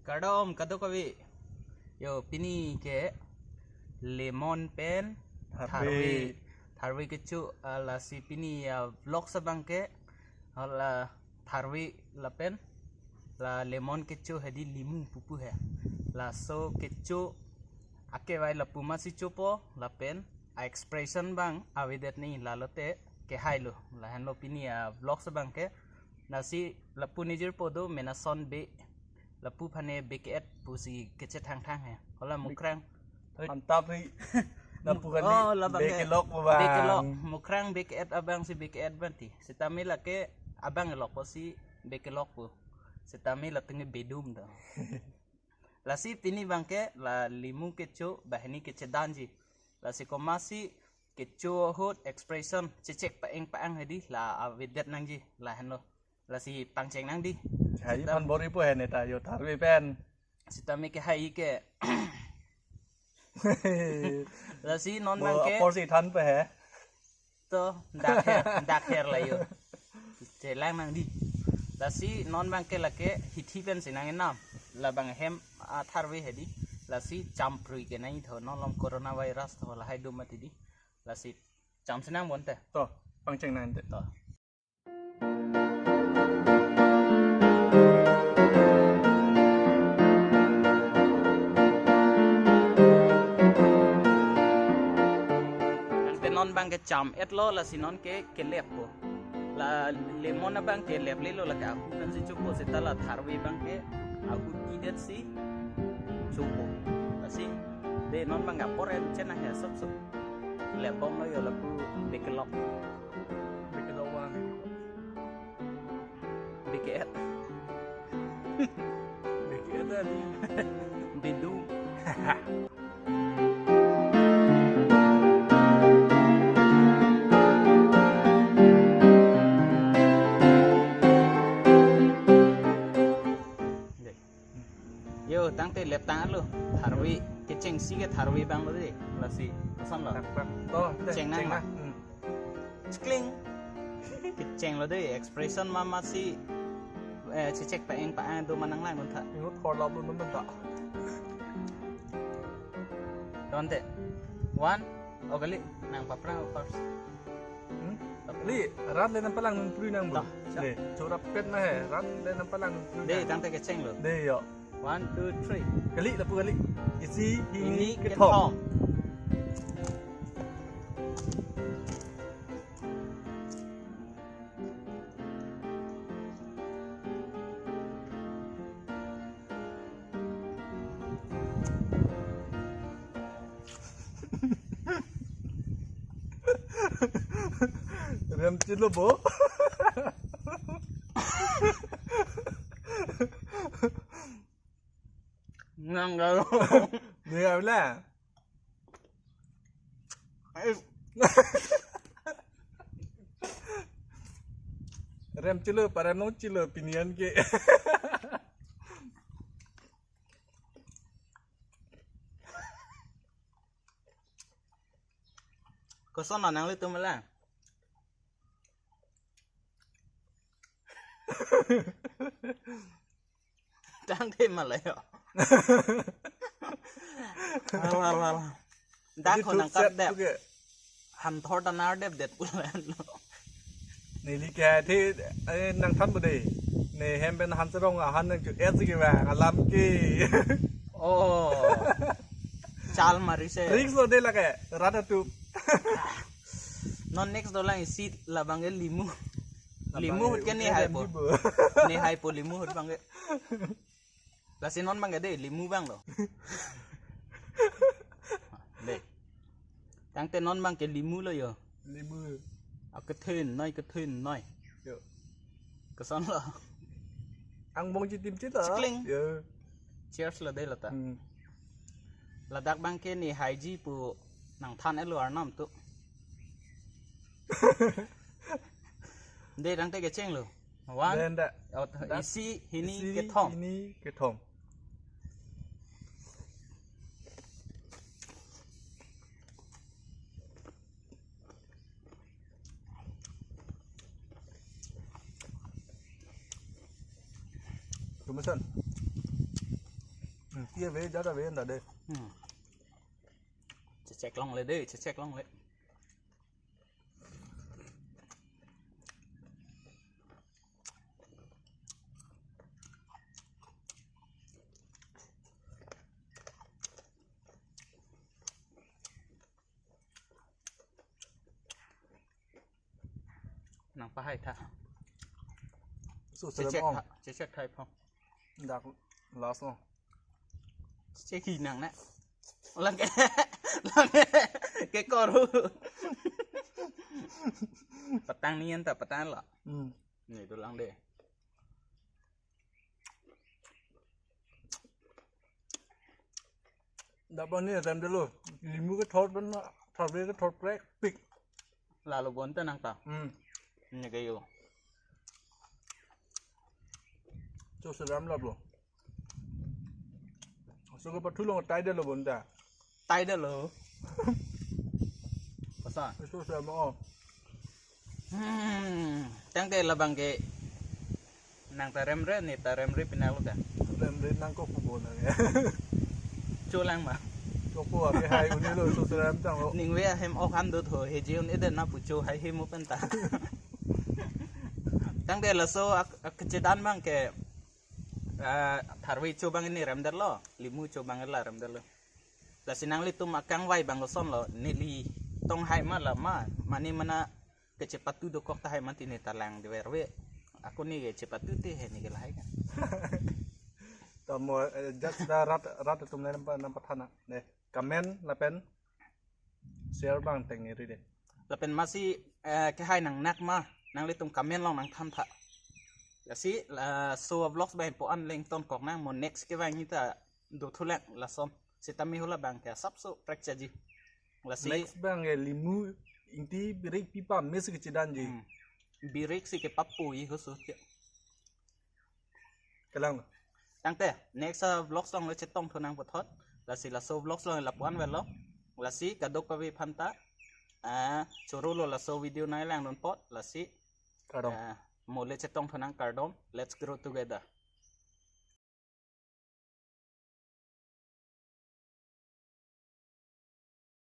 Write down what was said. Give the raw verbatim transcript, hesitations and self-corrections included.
Kardom kadokave. Yo, pini ke lemon pen tharve. Tharve. Tharve kecho, ah, lasi pini, ah, vlogs abang ke, ah, la tharve lapen la lemon kecho hedi limu pupu he. Laso kecho akevai lapu masi chopo lapen a expression abang avedet ni lalote kehailo. Lahenlo pini a vlogs abang ke. Lasi lapu nejirpo do menason be, lapu phane beke-et pusi kechethangthang he. Hala mukrang. Mantap ri. Lapu kali. Oh, labang ke bekelok abang. Bekelok. Mukrang beke-et abang si beke-et banti. Sitame lake abang elok pusi bekelok pu. Sitame latum ke bedum do. Lasi pini abang ke la limu kecho banghini kechedanji. Lasi komatsi kecho ahut expression chechek pa-eng pa-ang hedi la avedet nangji lahenlo. Lasi pangcheng nangdi. Hai. Sita- phan bor-ipo he neta yo tharve pen. Sitame kehai ke. Lasi non abang ke apor si than pe he. To, dak her, dak her la yo. Chelang nangdi. Lasi non abang ke lake hithi pensi nang-enam. Labang hem, ah, tharve hedi. Lasi champrui ke nai tho, non malom coronavirus tho lahai do mati di. Lasi chamsi nang bonte. To, pangcheng nangte. To. Tangte non abang ke cham-etlo, lasi non ke keleppo. La lemon abang ke leplelo, lake ahu pensi chopo, seta la tharve abang ke ahu tidetsi chopo. Lasi de non abang ke apor en chena he sop sop. Lepbomlo yo lapu bekelok. Bekelok abang. Beke-et. Beke-et tadi. Bedum. Yo, tangte leptanglo. Tharve kechengsi ke tharve abanglo de. Lasi kosonlo. Tak, tak. To, cheng nang cheng ma. Nang. Hmm. Chekling. Kechenglo de, expression ma masi, eh, chechek pa-eng pa-ang do ma nanglang kuntha. Inut khor lap lo naman ta. Tangte. One, oh, kali, nang paprang first. Hmm? Paprang. Li, rat le nampalang nung prui nang bu. Tah, siap. Le, chorap pet na he, rat le nampalang nung prui. De, nang. Tangte kechenglo. De, yo. One, two, three. Kali, lapu kali. Isi hini, hini kethom. Kethom. Rem chilo bo. Nang galo. Dia bila. Rem chilo, parem nong chilo, pinian ke. Koson nanglitum la. Tangte malayo. Alah, alah, alah. Dak ko nang kardep. Han thor ta nang kardepdet pulo. Neli ke the, eh, nangthan bo de. Ne hem pen han serong ahan nangcho-et si ke ba alam ke. Oh. Chal mari se. Risk lo de lake. Rat atum. Non next dolang isi labang ke limu. Labang limu ahut ke ne haipo. Limu. Ne haipo limu ahut abang ke. Lasi non abang ke de, limu abanglo. De. Tangte non abang ke limulo yo. Limu. Akethin noi, kethin noi. Yo. Kosonlo. Angbong chitim chita. Chekling. Yo. Cheers lo de lata. Hmm. Ladak abang ke ne haiji pu nangthan-etlo arnam tu. De, tangte kechenglo. One. Then the, oh, that isi hini isi kethom. Hini kethom. Kumasan. Hmm, ti ave, jat ave anta de. Hmm. Chechek longle de, chechek longle. Nang pahai tha. So, chechek serem ong. Tha, chechek thai phong. Dak last ong. Chechek hi nang na. Lang ke, lang ke, ke koru. Patang ni anta, patang lo. Hmm. Ni dolang de. Dapat ni rem dolo. Limu kethot pen, thot ve kethot prek pik. Lalo bonta nang ta. Hmm. Ni kayo. So seram lap lo. So kepathu long tai dolo bonta. Tai dolo. Koson? So seram o. Hmm, tangte labang ke nang ta remre, ne ta remre pinang lo ta. Remre nang ko kubo nang ya. Cholang ma. Chopo ake hai uni lo so seram tang lo. Ning ve ahem ok han do tho, he jiun ede na pucho hai he mo pen ta. Tangte laso ak, ak kechedan bang ke, ah, tharve cho bang ni rem der lo, limu cho bang la rem der lo. Lasi nanglitum akangvai bang koson lo, neli tong hai ma la ma, mane mana kechepatu dokok tahai mati ne ta lang de verve. Ako ni kechepatu te he ne ke lahai kan. Tamo, eh, jat da rat, rat atum le nampa, nampa thana. Ne, comment lapen share bang teng ni ri de. Lapen masi, eh, kehai nang nak ma, nanglitum comment long nang than tha. Lasi, laso vlogs bang po an leng ton kok nang mo next kevang ni ta do thu lang lason. Sitame hu labang ke asapso prek chaji. Lasi next bang ke limu ingti birik pipa mes kechedan ji. Hmm. Birik si kepapu i husu ke. Kelang. Tangte, next, ah, vlogs long le chetong thu nang puthot. Lasi laso vlogs long lapu an velo. Lasi kadokave aphan ta, ah, choro lo laso video nang langdun pot. Lasi, kardom. Ah, mo le chetong thu nang kardom. Let's grow together.